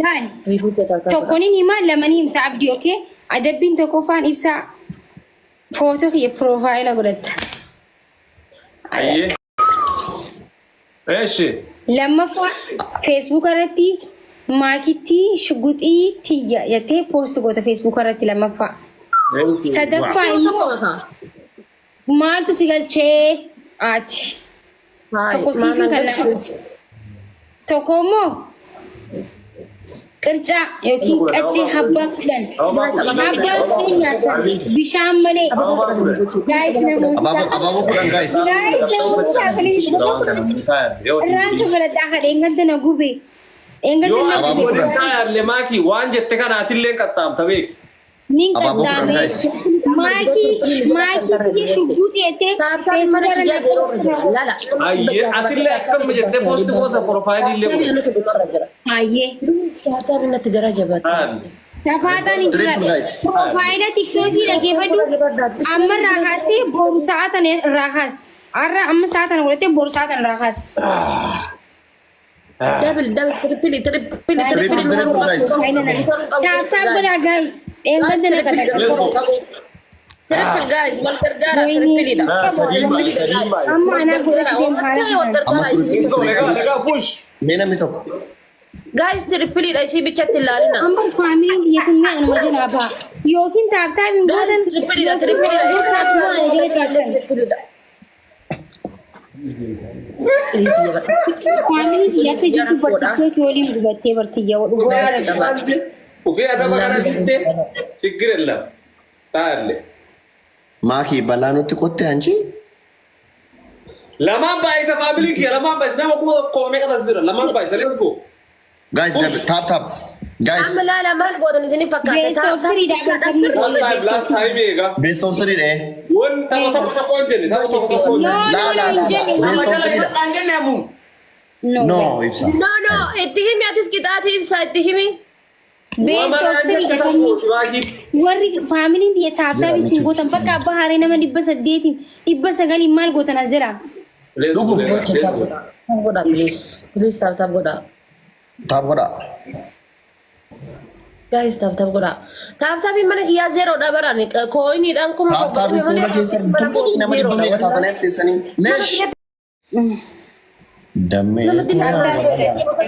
Laal. Tokkoon himaa lamanii himta abdii okee. Adabbiin tokkoffaan ibsaa footoo kiyya piroofaayila godhatta. Ayyee. Eeshi. Lammaffaa feesbuuka irratti maakittii shuguxii tiyya jettee poost goota feesbuuka irratti lammaffaa. Sadaffaa immoo maaltu si galchee ati. Tokko siifin kan lamas. Tokko immoo qircaa yookiin qaccee habbaa 10. Habbaa 10 nyaatan bishaan malee. Guys namoota. Abaaboo abaaboo 10 guys. Guys namoota please. Irraan kafaladhaa ka dheengadda na gube. Dheengadda Yoo na ati Abaaboo gube. godin 10. taayaalle maakii waan jette kana atillee qaxxaamta beeki. Nin Abaaboo 10 qaxxaame. guys. Maakii maakii kiyya shugguuxi jettee Taaptaapii mana feesbuukarra kiyyaa na zeeroo poost irra jira. na goote. Lala. Ayyee atillee akkam jettee poosti goota profaayilii illee Taaptaapii godhe. anatu dhumarra jira. Hayyee. Taaptaapii natti gara jabaatti. Taali. Tafaataan hin Triple jiraadhe. guys. Piroofaayila tiktookii dhageeffadhu. Amma irraa kaastee boru sa'a tana irraa kaasti. Har'a amma sa'a tana godhattee boru sa'a tana irraa kaasti. Double double triple triple Triple triple triple guys. Tap tap godhaa guys. Dheengadda na Let's kadhadha. go. Triple guys wal gargaara Wayne. triple dha. Sadii baay'ee sadii baay'ee. Amma anaa godhatti deemu haala Wal kanaan. Amma gargaara triple Let's go legaa triple. legaa push. Mee namni tokko. Guys triple dha isii bichatti ilaalina. Amma faamiliin biyya kun mee anuma jalaa ba'a. Yookiin tap tap hin Guys gootan triple dha yookiin triple dha. gorsaa kuma ana jala teessan. Triple dha. Faamilii kiyya akka jirtu barsiiftee waliin gubattee bartiyya dhugaa. Ufii adaba kana diddee chiggir ellam. Taalle. Maakii balaa nutti qotte anchi. Lamaan baay'isa faamiliin kiyya lamaan baay'isa nama 1000 meeqa tas jira lamaan baay'isa let's go. Guys double tap tap. Guys Amma laala maal gootan isin fakkaate. Best of three dha bartamni. Last time last time eega. Best of three dha. Won tapha tokko tokko hin jenne tapha tokko tokko hin No jenne. no La no la hin la la. jenne. Best of three dha. Hin jenne ammu. No. No ibsa. No no itti himi atis qixaatii ibsa itti himi. Best of three dha kan warri faamiliin tiyya tap tap isin gootan bakka abbaa haree nama 800n 900n maal gootan as jira. Let's go Dhugum. let's go. Tap godha please. Please tap tap godha. Tap godhaa. Guys tap tap godha. Tap tapiin mana kiyyaa zeeroo dha baraan kooyiniidhaan kuma Tap tokko tapiin dhufe fuula malee keessan mana tuquu nama zeeroo dhibba dha. meeqa taatanii as teessanii. Leesh. Dammee. Namatti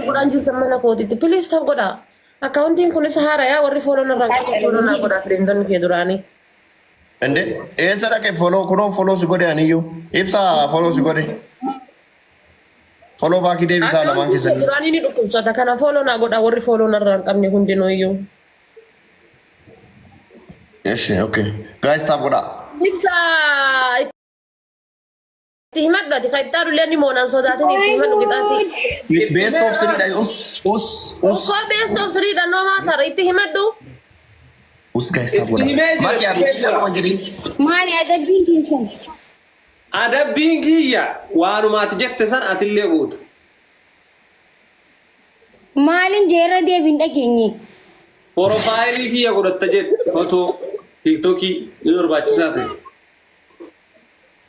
godhaan jirtan mana kootitti. Please tap godha. Akkaawuntiin kunis haarayaa warri follow narraan qabu follow naa godha fireendonni kee duraanii. Inde eessa dhaqe follow kunoo follow si godhe aniyyuu. Ibsa follow si godhe. Follow baakii deebisaa lamaan Akkaawuntiin kee keessanii. duraanii ni dhukkubsata. Kana follow naa godha warri follow narraa hin qabne hundinuu iyyuu. Eshi okay. Guys tap godhaa. Ibsa itti himadhu ati kan itti aadullee ni moonaan sodaatin itti himadhu qixaati. Best of three dha us us us. Ukkoo best of three dha no matter itti himadhu. Us guys tap godhaa. Itti himee jira, Maki itti himee abichiisa jira. dhuma jedhin. Maali adabbiin keessan? Adabbiin kiyya waanuma ati jette san atillee goota. Maalin jeerra deebiin dhageenye? Porofaayilii kiyya godhatta jette fotoo tiiktookii ni barbaachisaa ta'e.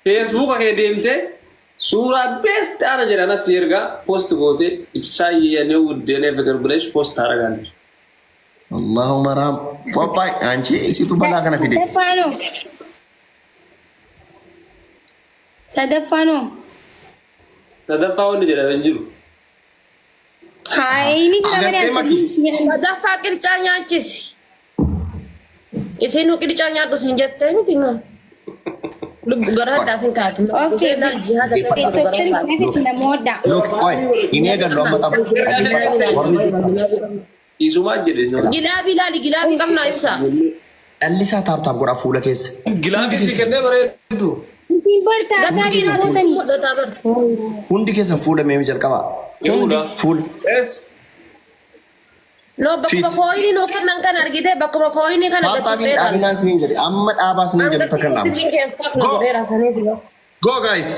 Feesbuuka kee deemtee suuraa best ana jedhan as ergaa post goote ibsaa yene wuddene fikir bilesh post taaragaalesh. Allahumma raam. Qophaa'e anchi isitu balaa kana fide. Sadaffaanoo. Sadaffaanoo. Sadaffaa wanni jedhame hin jiru. Hayi ni jira malee Agartee maki. Sadaffaa qircaa nyaachisi. Isinuu qircaa nyaadhu sin jettee miti moo? Lubbu garaa addaaf hin kaatu. Okay. Best of three namoota. Look, qoy, hin eegallu amma tapha. Dhaggeeffadhaa. Warri Isumaa jedhe isuma. Gilaabii ilaali gilaabii qabnaa ibsa. Dhalli isaa taap taap godhaa fuula keessa. Gilaabii si kennee bareeddu. Isin bartaa Gatii gaarii gootanii. fudhataa bar. Hundi keessan fuula meemi jalqabaa. Hundi fuula. Es. No bakkuma Fit. kooyinii nuu kennan kana argite bakkuma kooyinii kana Taap gad taapiin tuqxeedhaan. dhaabinaan siniin jedhe. Amma dhaabaa siniin jedhu takka hin dhaabu. Keessaa Go. jedheera saniif yoo. Go guys.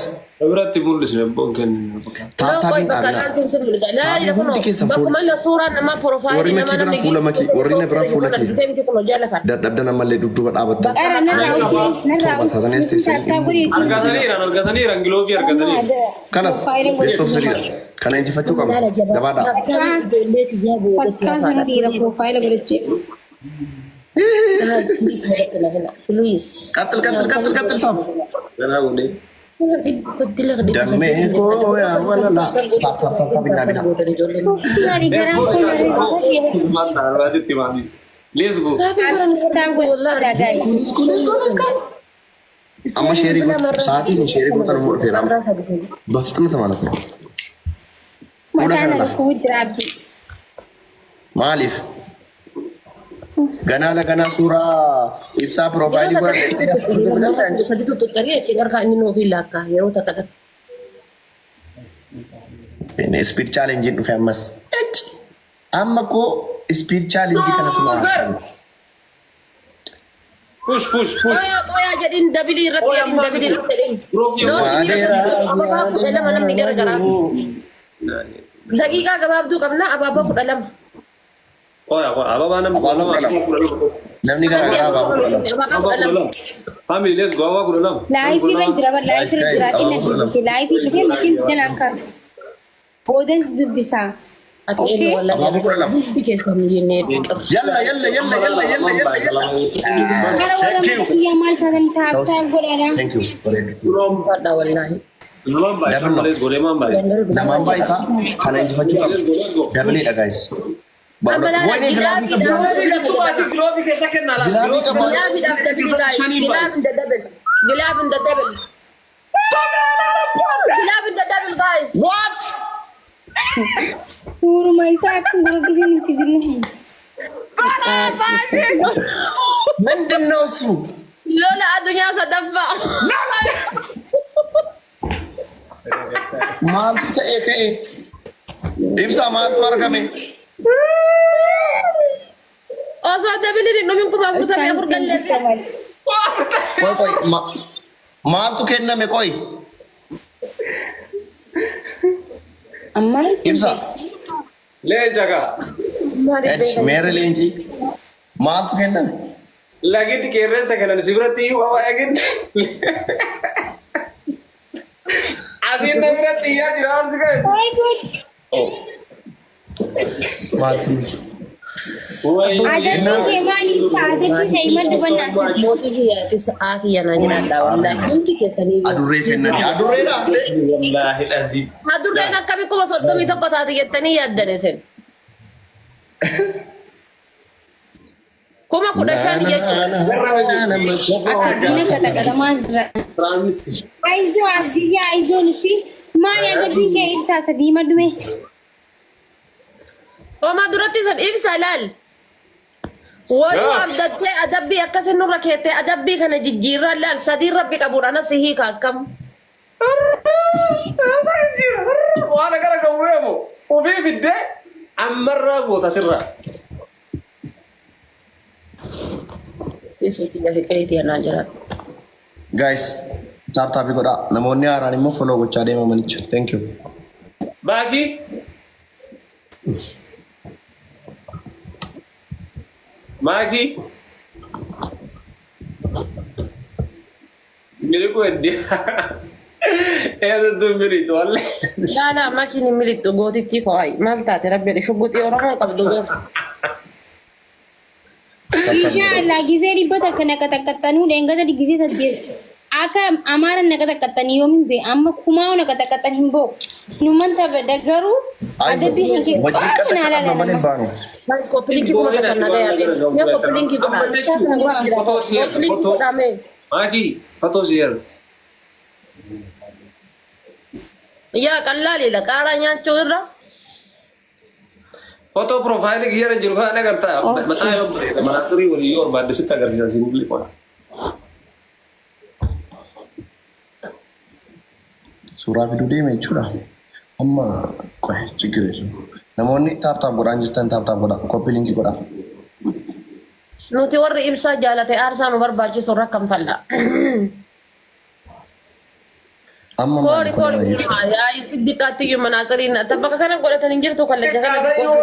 Biratti mul'isne abboon kennu. Tap Qoy tapiin bakka dhaabinaa. laaltuun sun mul'isa. Laali Taapii kunoo hundi keessan bakkuma fuula. illa suuraan namaa Warri profaayilii makii nama biraa namni fuula makii, warri na biraa fuula kee. argitee miti kunoo jala kana. Dadhabdan ammallee dudduuba dhaabattan. Qara narraa usme narraa Torba taatanii as usme teessanii tap tap godheeti. Argataniiran argataniiran giloofii argataniiran. Kanas best of three dha. Kana injifachuu qabna. Jabaadhaa. Ijoollee kiyyaa boodatti Fakkaan sana dhiira profaayila godhachee. Please. Qaxxil qaxxil qaxxil qaxxil tap. Ganaa godhee. Dammee koo yaa walala. Tap tap tap tap hin dhaabinaa. Maali Let's garaan go. kun Let's go. Maal ta'a? Let's go. Tap tap godhaa guys. Let's go let's go let's go. Amma share gootu sa'aatii isin share gootan immoo dhufeera. በፍጥነት ማለት ነው። Fuula Mataan kana na dhukkubuu jira abdii. Maaliif? Ganaa la ganaa suuraa ibsaa piroofaayilii godhadhe as keessa galtee Yeroo takka takka. Speed challenge dhufe ammas. Amma koo speed challenge kanatu na aarsan. Push push push. Qoyaa qoyaa jedhin double irratti jedhin double irratti jedhin. Ababaa 12 namni garagaraa. Daqiiqaa gabaabduu qabna abaaboo 12. Qoya qoya ababaa namni Abaaboo 12. Namni garaagaraa abaaboo 12. Abaaboo 12. Family, let's go. Ababaa 12. Live irra jira bar live irra jira xinna dubbise live cufee makiin jalaan kaasu. Boodas dubbisaa. Ati eenyu wallahi. Abaaboo 12. Hundi keessan jennee Yalla yalla yalla yalla yalla yalla yalla. Hara warra Thank you. mana maal taatan tap tap godhaadha. Thank you. Bareedu. Fadha wallahi. Lamaan baay'ee. Double Let's go. Lamaan baay'ee. Lamaan baay'isaa kana injifachuu Let's qabna. go. Let's go. Dabaleedha guys. Wayne glove qabdi. Glove keessa kennaa laata. Glove qaba. Glove dhaaf double guys. Glove in the double. Glove in the double. Glove in the double guys. What? Suuruma isaa akka godhatu nuti jirru. ምንድን ነው እሱ? Lola addunyaa sadaffaa. Maaltu ta'e ka'e? Ibsaa maaltu argame? Osoo doubleiin hin dhumin 1044 galleesse. Qoy qoy maaltu kenname qoy? Ammaan Ibsaa. Leenca kaa. Ech meerre leenci. Maaltu kenname? Lagitti qeerransa kanan si biratti iyyuu qaba lagitti. Asiin na biratti iyyaa jira waan si ka'e. Ay good. Oh. Maaltu? Adabbiin kee maali ibsa? Adabbii kee himadhu bannaata. Mootii kiyyaattis haa kiyya naa jiraadha wallahi. Hundi keessanii. Adurree kennanii. Adurreedha. Wallaahi lazim. Adurreen akkamii 31,000 taate jettanii yaaddan isin? 15,000 jechuudha. Akka diina qaxaqatamaa jira. Tiraamisti. Ayizoo abdiyyaa ayizoon ishii maali adabbiin kee ibsaa sadii himadhu mee? Homaa duratti san ibsa laal. Wayuu abdattee adabbii akkasin nurra keettee adabbii kana jijjiirraa laal sadiin rabbi qabuudha anas hiika akkam. Waan akkana kan weemu ofii fiddee ammarraa goota sirraa. Siisuu kiyya fiqireetii anaa jiraattu. Guys, tap tap godhaa. Namoonni haaraan immoo follow gochaa deema manicha. Thank you. Baakii. Maakii. Miliquu hedduu. Eessattuu miliqu wallee. Laalaa makiin hin miliqxu gootittii koo ayi maal taate rabbi jedhe shugguxii Oromoon qabdu beeku. Inshaallah gisee 100 naqaxaqqaxxanuu dheengata gisee 8 akka amaara naqaxaqqaxxanii yoomin bee amma kumaa naqaxaqqaxxan hin boo numan taphadha garuu adabbii kan kee Wajjin qofa naa qaxaqaxxanna malee hin laala baanu. Guys copy link kuma takka na gaya be. Mee copy link godhaa. Fotoo si Copy link fotoo. godhaa mee. Maakii fotoo si erga. Yaa qallaaliidha qaaraa nyaachuu irra. Fotoo piroofaayilii kiyyarra jiru kana agartaa. Mataa yoo bareeda manaasirii walii yoo barbaadde sitti agarsiisa siin bilii. Suuraa fiduu deeme jechuudha. Amma qoy ችግር የለም. Namoonni tap tap godhaan jirtan tap tap godhaa. Copy link godhaa. Nuti warri ibsaa jaalate aarsaa nu barbaachisu irra kan falla. Amma maali Koori kun koori nama ibsa? gurmaa yaa'ii si diqqaatti iyyuu manaatsiriin tabbaqa kana godhatan hin jirtu kallacha kana xiqqoo.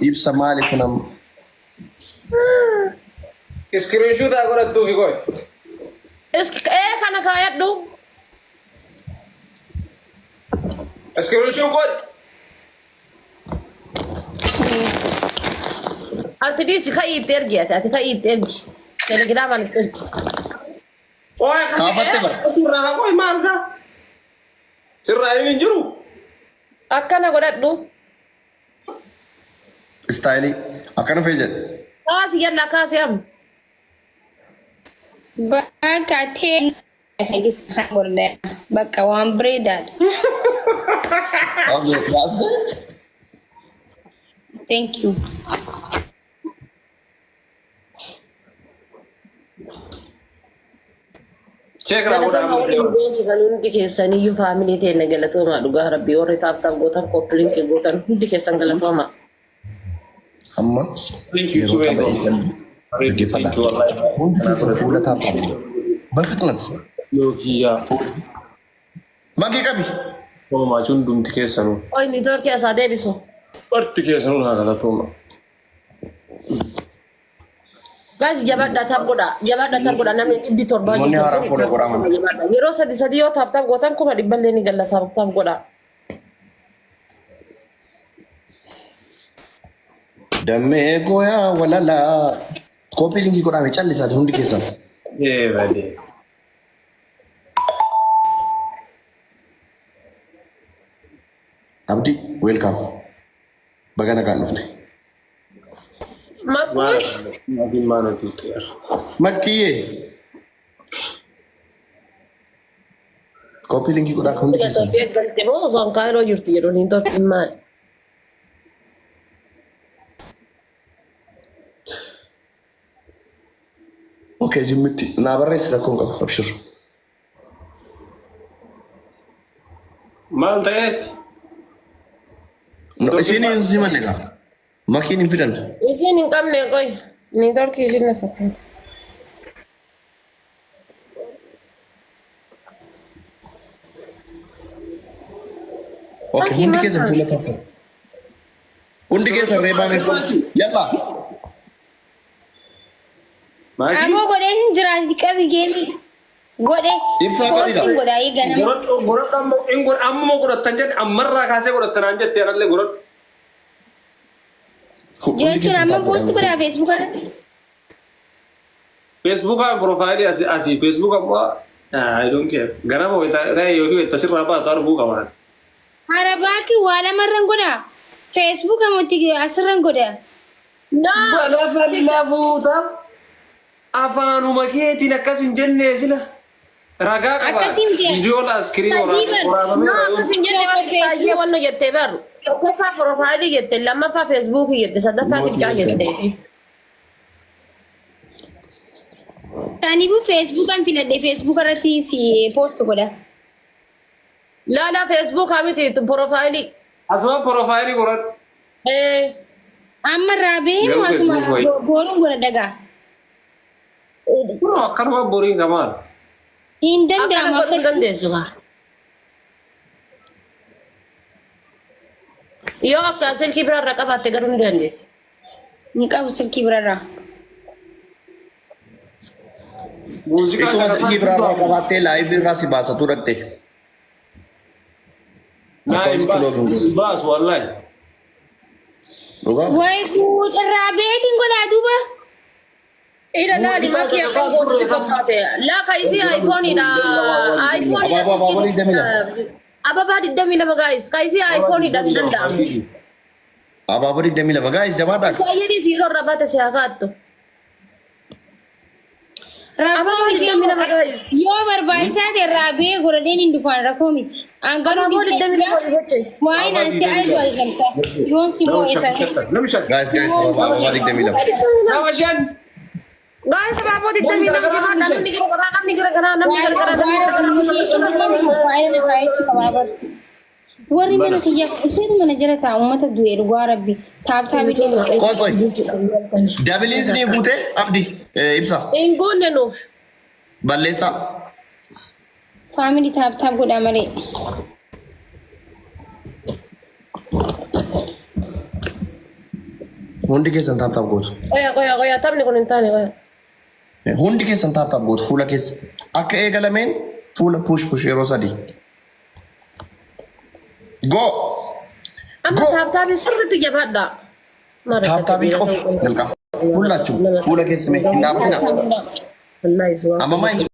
Ibsa maali kun amma? Iskiriinshuutaa godhattuufi qoy. Ee kana kaayadhu. Iskiriinshuun godhi. Ati dhiisi ka'ii itti ergi ati ati ka'ii itti ergi. Telegiraamaan itti ergi. Qoy Kaafatte bara. Sirraa qoy maal isaa? Sirraa inni hin jiru. Akkana godhadhu. Istaayilii akkana fe'e jedhe. Kaasi yalla kaasi amma. Bakka tee bakka waan bareedaadha. Okay, kaasee. Thank you. Check naa godhaa Galatoomaa amma warri rifeensi kan hundi keessaniyyuu family teenya galatoomaa dhugaa rabbii warri tap tap gootan copy link gootan hundi keessan galatoomaa. Amma Thank you, yeroo tapha eegallu dhaggeeffadhaa. Thank you, wallahi. Hundi keessan fuula tap tap. በፍጥነት Yookiyyaa. Magii qabi. Toomaa hundumti keessanuu. Oy niitoorkii asaa deebisu. Barti keessanuu naa galatooma. Guys jabaadhaa tap godhaa jabaadhaa tap godhaa namni 700 Namoonni haaraan follow godhaa mana. Jabaadhaa. Yeroo sadi sadi yoo tap tap gootan 100,000 ni galla tap tap godhaa. Dammee gooyaa walalaa. Copy link godhame callisaati hundi keessan. Ee badee. Abdi welcome. Baga nagaan dhufte. Makkuush Maatiin maal hojjetu? Makkiyyee. Copy link godhaa hundi keessan. Itoophiyaa galte moo osoo an kaayiroo jirti jedhu niitoorkiin maali? Okay, jimmitti naa barreessi rakkoon qabu abshir. Maal ta'eeti? No, isiin hin simanne gaa. Makiin hin fidan. Isiin hin qabne qoy niitoorkii isin na fakkaata. Okay, Makii hundi maal keessan fuula tap tap. Hundi keessan reebaa mee fuula. Yalla. Maakii? Aboo godhee hin jiraati qabi geemi. Godhe. Ibsaa qabiidha. Poostiin godha ganama. Godhadhu godhadhu ammoo hin godha ammoo godhattan jette ammarraa kaasee godhattan aan jette anallee godhadhu. Hundi Jechuun keessan amma tap post godhaa. godhaa Facebook irratti. Feesbuukaan profile asii asii Facebook ammoo I don't care. Ganama wayita ta'e yookiin wayita sirraa baatu arguu qabaan. Harabaaki waa lamarran godhaa. Facebook ammatti asirran godha. No! Lafa lafuutaaf afaanuma keetiin akkas hin jenne sila. Ragaa qaba. Akkasiin jee. Viidiyoo laaskirii Sadii bar. waraabamee No, akkas hin jenne bakka isaayyee wanna jettee baru. Tokkoffaa profile jette, lammaffaa Facebookii jette, sadaffaa xiqqaa jette isin. Kanaafuu Facebookan filadhe Facebook irratti si post godha. Laala Facebookaa miti profile. Asuma profile godhadhu. Eh, Amma irraa bahee Garuu moo asuma Facebook wayi. boruun godha dagaa. Kunoo akkanuma boriin kamaan. Hin akkana danda'amu godhuu hin akkasi. dandeessu kaa. Yoo akka silkii biraarraa qabaatte garuu ni dandeessi. Hin qabu silkii birarraa. Muuziqaa Ittuma kana silkii biraarraa qabaattee live irraa si baasatu dhatte. Naa hin Akkaawuntitti baasu. login godhu. Hin baasu wallahi. Dhugaa? Wayi guut irraa baheetiin godhaa duuba. Ila laali makii akkam gootu fakkaate. Laaka isii iPhoneidha. iPhoneidha. Abaaboo abaaboo 22. Ababaa 22 guys. Ka isii iPhoneidha hin danda'amu. Abaaboo 22 guys jabaadhaa. Isaayyadii siiroo irraa baate si haa kaattu. Rakkoo Abaaboo miti. 22 guys. Yoo barbaachisaa ta'e irraa bahee godhadheen hin dhufaan rakkoo miti. An garuu Abaaboo 22 goche. Waa'ee naan si ayyu argamta. Yoon si Nama boo'e shan sana. Nama shan. Guys guys abaaboo 22. Nama shan. Guys abaaboo 22 jabaadha. Namni gara garaa namni gara garaa namni gara garaa namni gara garaa. Warri mana kiyya useetu mana jala ta'a uummata du'e dhugaa rabbi tap tap Qoy qoy. Doubleiin sinii guutee abdi ibsa Hin guunne nuuf. balleessaa. Family tap tap godhaa malee. Hundi keessan tap tap gootu. Qoya qoya qoya taphni kun hin taane qoya. Hundi keessan tap tap gootu fuula keessa. Akka eegalameen fuula push push yeroo sadii. Go! Amma Go! tap tapii sirriitti jabaadha. Tap tapii qofa jalqaba. ሁላችሁ fuula keessa mee hin dhaabatina. Wallahi suwaa. Amma maa.